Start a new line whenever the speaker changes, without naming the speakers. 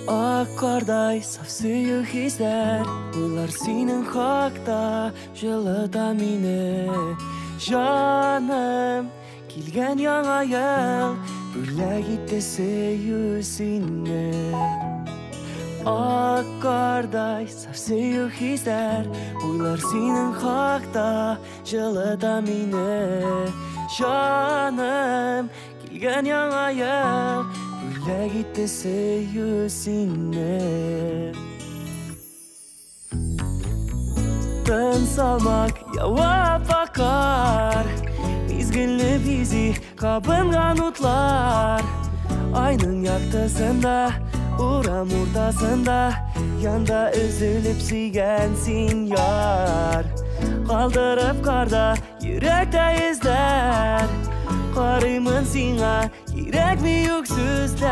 Ак кардай саф сөю хисләр, уйлар синең хакта җылыта мине. Җаным, килгән яңа ел бүләк итте сөю сине. Ак кардай саф сөю хисләр, уйлар синең хакта җылыта мине. Җаным, килгән яңа ел бүләк итте сөю сине. Тын салмак ява кар, мизгелне бизи кабынган утлар. Айның яктысында, урам уртасында, янда өзелеп сөйгән син яр. Калдырып карда йөрәктә эзләр, карыймын сиңа, кирәкми юк сүзләр.